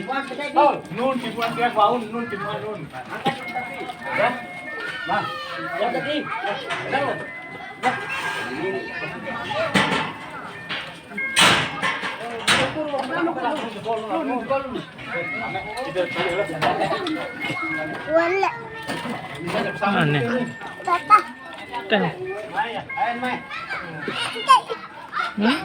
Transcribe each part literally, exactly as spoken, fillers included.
Oh, nun tipuan dia baun, nun tipuan nun. Angkat nun tadi. Ya. Nah, yang tadi. Nah. Wala. Mana? Tata. Teh. Hmm?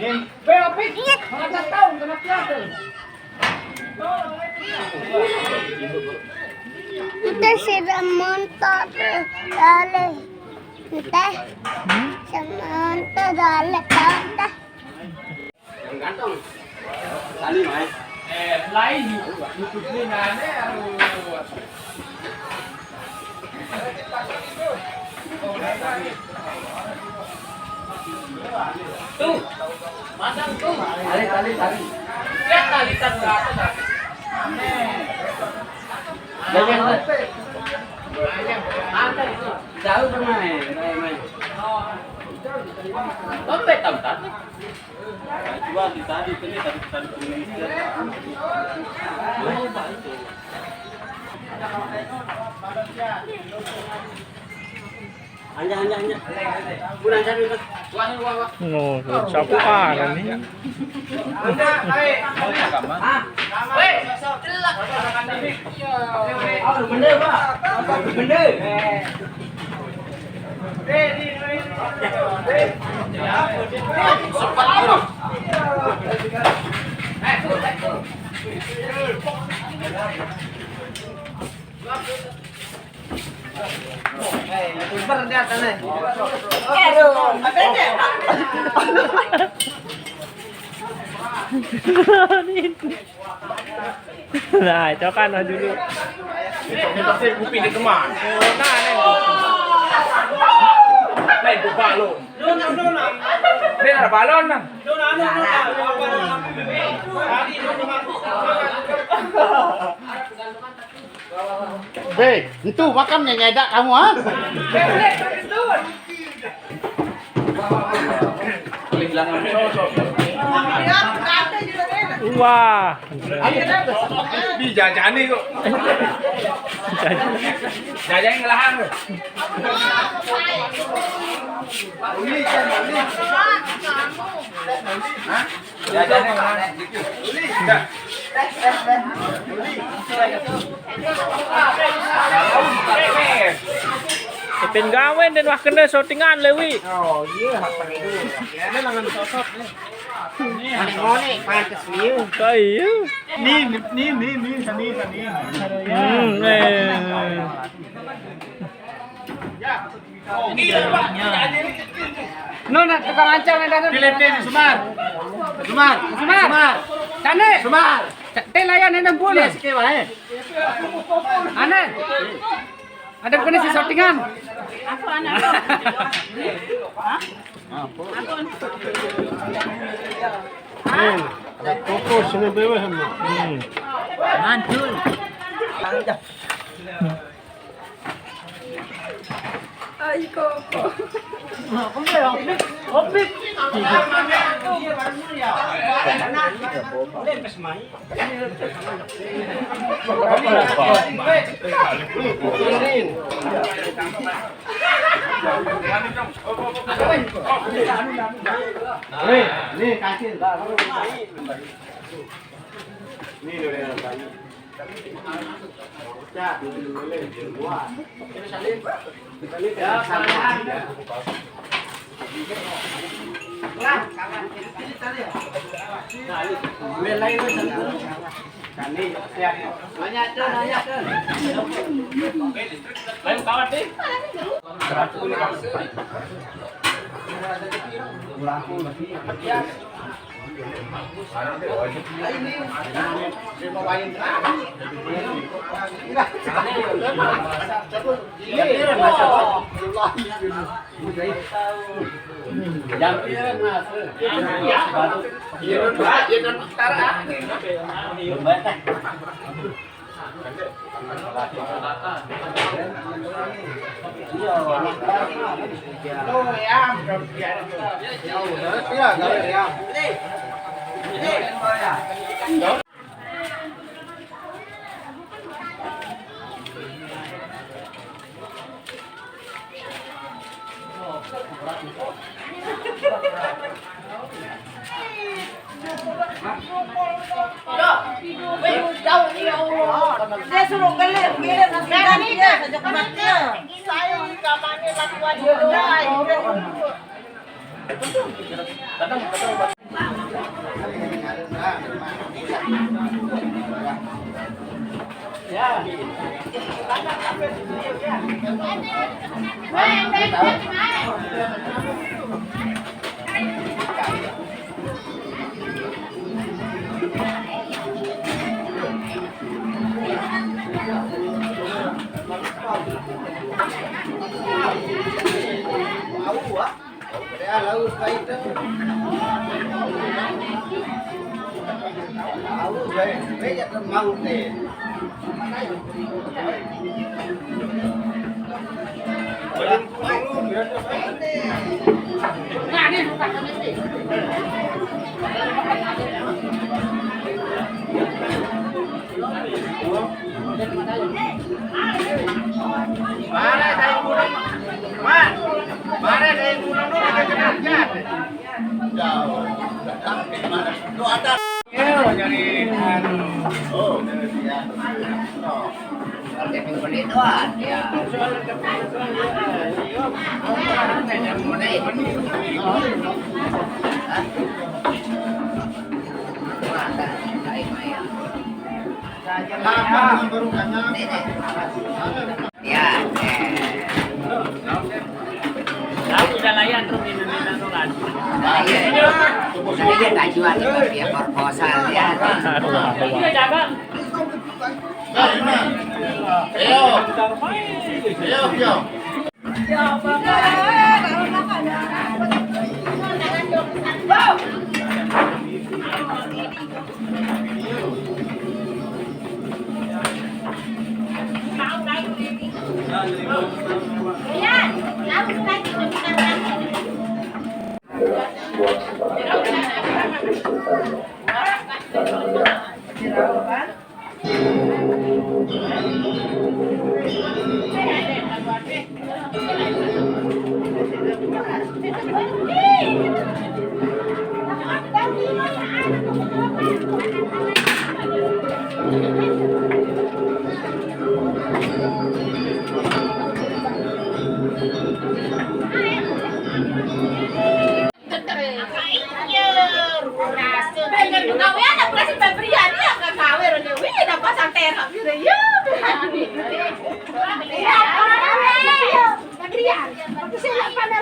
Kita sudah mentok, dale. Kita Hmm? sementok, dale, tata. Yang ganteng. Tali, Mai. Eh, lain. Nutup ni, mana? Aduh. Tuh. Masang tuh. Tali, tali, tali. Lihat tali, tali, tali. Jangan. Jauh tuh, Mai. Mai, Mai. Lembek, tam, tadi. Nah, coba di tadi, sini tadi, tadi, sini. Anjak, anjak, anjak. Bulan satu itu. Wah, wah, wah. No, sapu parah nih. Weh, bener, Pak. Bener. Nah, cokan lah dulu. Ini pasti kuping di teman. Nah, nih. Main bola lo. Dia ada balon, nah. Be, itu makamnya nyedak kamu, ha? Wah. Dijajani kok. Jajani ngelahan kok. Uli kan, Uli. Hah? Jajani ngelahan. Uli. Enggak. Ipin gawen dan wah kena syutingan, Lewi. Oh, iya, apa itu? Ini lengan sosot nih. Ngonek-ngonek, pantes liu. Oh, iya. Nih, nih, nih, nih, sini, sini. Hmm, eh. Nona, tukang ancang ada nona. Pilih, pilih, Sumar. Sumar. Sumar. Sumar. Tane. Sumar. Teh layan enam puluh. Pilih sikit, Pak, eh. Aneh. Ada bukan si syutingan. Aku anak. Hah? Aku. Eh, ada kokos ini bawah, Mak. Hmm. Mantul. Ay, koko. Nih, nih, kasih. Nih, udah. Dia suruh kelir, kelir, nanti ganti dia saja kematian. Ya, eh. Tahu udah layan terus ini, ini, ini, kan. Nah, iya, iya. Nah, iya, tak jual juga dia proposal, ya. Aduh, aduh. Ayo. Ayo, ayo.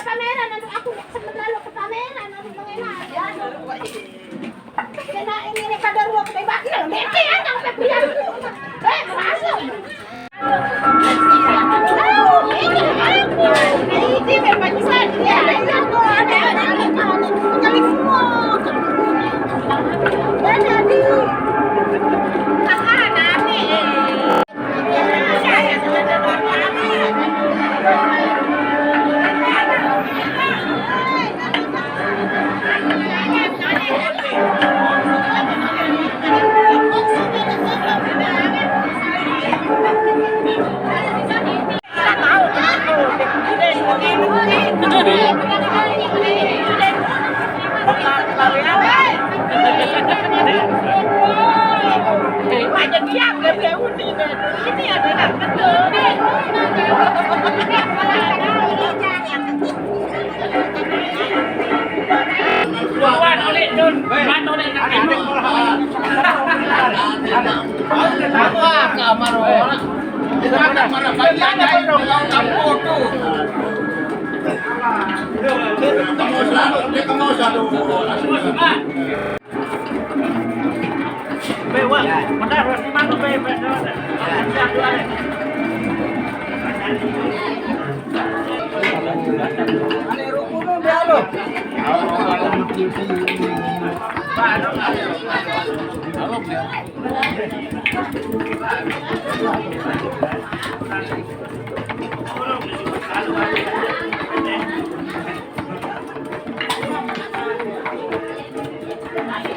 Pameran, aku sementara ke pameran, aku mengenal. Kena ini nih, pada ruang tembak, iya, mete, ya, sampai biar. Eh, masuk. Ini memang bisa, ya, ya, tuh, ada, ada, ada, ada, ada, semua. Dan nanti, ah, nanti.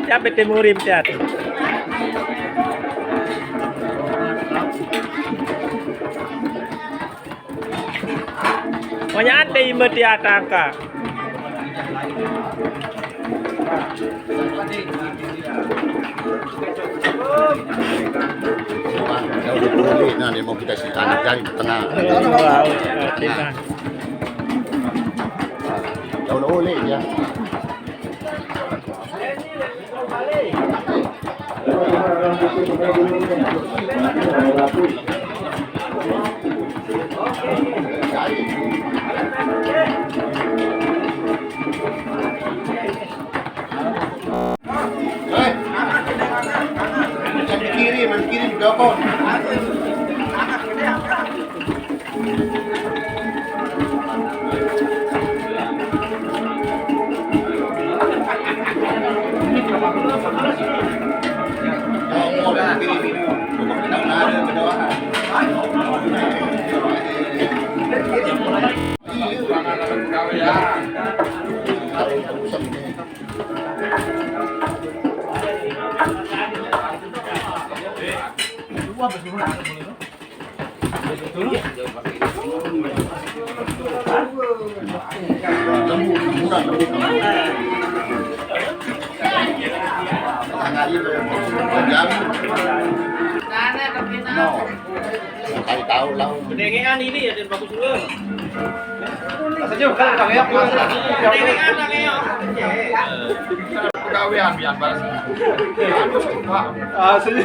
Siapa timurim siapa? Pokoknya ada yang mau diatangka. Dia mau kita si anak jari di tengah. Wow, tengah. Jauh oleh dia. Hei, yang di kiri, yang di kiri, didokong. Tahu lah. Dengeran ini ya, dan bagus dulu. Rasanya bukan kang ya. Dengeran, kang ya. Pegawaian biar balas. Asli.